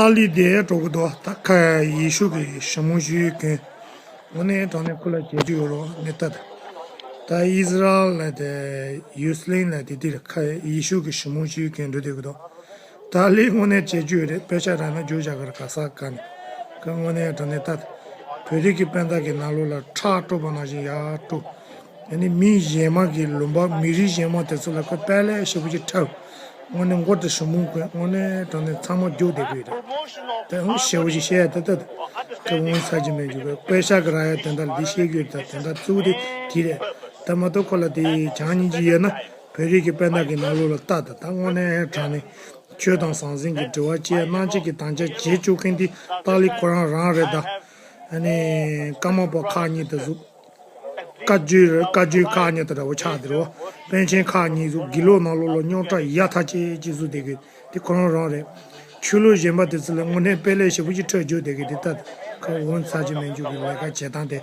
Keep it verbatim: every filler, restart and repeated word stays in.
ཨ་ལི་དེ་འགྲོ་གི་འདུག་ད་ཁ་ཡེ་ཤུ་གི་ཞི་མོ་ཞུའི་གོན། དངོས་གནས་དྲང་གནས་ཁོ་ལ་བྱེད་རྒྱུ་ཡོད་རོགས་ནི་ལྟ་ད། ད་ཨིས་ར་ཨེལ་ལ་དེ་ཡུ་སི་ལིན་ལ་དེ་དེ་ལ་ཁ་ཡེ་ཤུ་གི་ཞི་མོ་ཞུའི་གོན་འགྲོ་བསྡད་གི་འདུག་ད་ལི་དངོས་གནས་བྱེད་རྒྱུ་ཡོད་རེད། དཔེ་ཆ་རག་ན་རྒྱུགས་བཞག་གི་རེད། ག་ས་ག་ནས་ཁ་དངོས་གནས་དྲང་གནས་ལྟ་ད། བོད་རིགས་ཀྱི་དཔེ་མཐའ་གི་ནང་ལོགས་ལ་ཁྲག་དཀྲོག་པ་ནང་བཞིན་ཡར་དཀྲོག་ཨ་ནི་མི་གཞན་མ་གི་ལུང་པ་མི་རིགས་གཞན་མ་དེ་ཚོ་ལ་ཁོ་དཔལ་ལས་ཞེ་པོ་ཅིག་ཁྲབ། དངོས་གནས་མགོ་དེ་ཞུ་མུ་དགོས། དངོས་གནས་དྲང་གནས་ཚང་མ་རྒྱུགས་བསྡད་དགོས་རེད། དེ་ཧང་ཞེ་པོ་ཅིག་བཤད་ཡ་དེ་ལྟ་དེ་ཁོ་དབང་ཚར་གྱི་མེད་རྒྱུ་གི། དཔེ་ཤག་གི་ར་ཡ་དེ་འདྲ་ལ་འདི་བཤད་རྒྱུ་དང་དེ་འདྲ་གཙོ་བོ་དེ་དེ་རེད། ད་མ་གཏོགས་ཁོ་ལ་དེ་བྱང་སྙིང་རྗེ་ཡོད་ན་བོད་རིགས་ཀྱི་དཔེ་མཐའ་གི་ནང་ལོགས་ལ་ལྟ་དེ་ད་དངོས་གནས་དྲང་གནས་ཆོས་དང་ཟང་ཟིང་གི་འབྲེལ་བ་བཅད་གནང་བྱེད་ཀྱི་དམ་བཅའ་བྱེད་བཅུག་མཁན་དེ་ཏཱ་ལི་ཁོ་རང་རང་རེད་ད། ཨ་ནི་ཀརྨ་པ་ཁག་གཉིས་དེ་ཟུག་བཀའ་བརྒྱུད་བཀའ་བརྒྱུད་ཁག་གཉིས་དེ་འདྲ་བོ་ཆགས་དེ་རེད་བ། པཎ་ཆེན་ཁག་གཉིས་ཟུག་དགེ་ལུགས་ནང་ལོགས་ལ་རྙོག་དྲ་ཡག་ཐག་ཆད་ཅིག་བཟོས་བསྡད་གི། དེ་ཁོ་རང་རང་རེད། ཆོས་ལུགས་གཞན་པ་དེ་ཚོ་ལ་དངོས་གནས་དཔེ་ལས་ཞེ་པོ་ཅིག་ཁྲོད་རྒྱུགས་བསྡད་གི། དེ་ལྟ་ཁོ་དབང་ཚར་གྱི་མེད་རྒྱུ་གི་ལས་ཀ་བྱེད་སྟངས་དེ།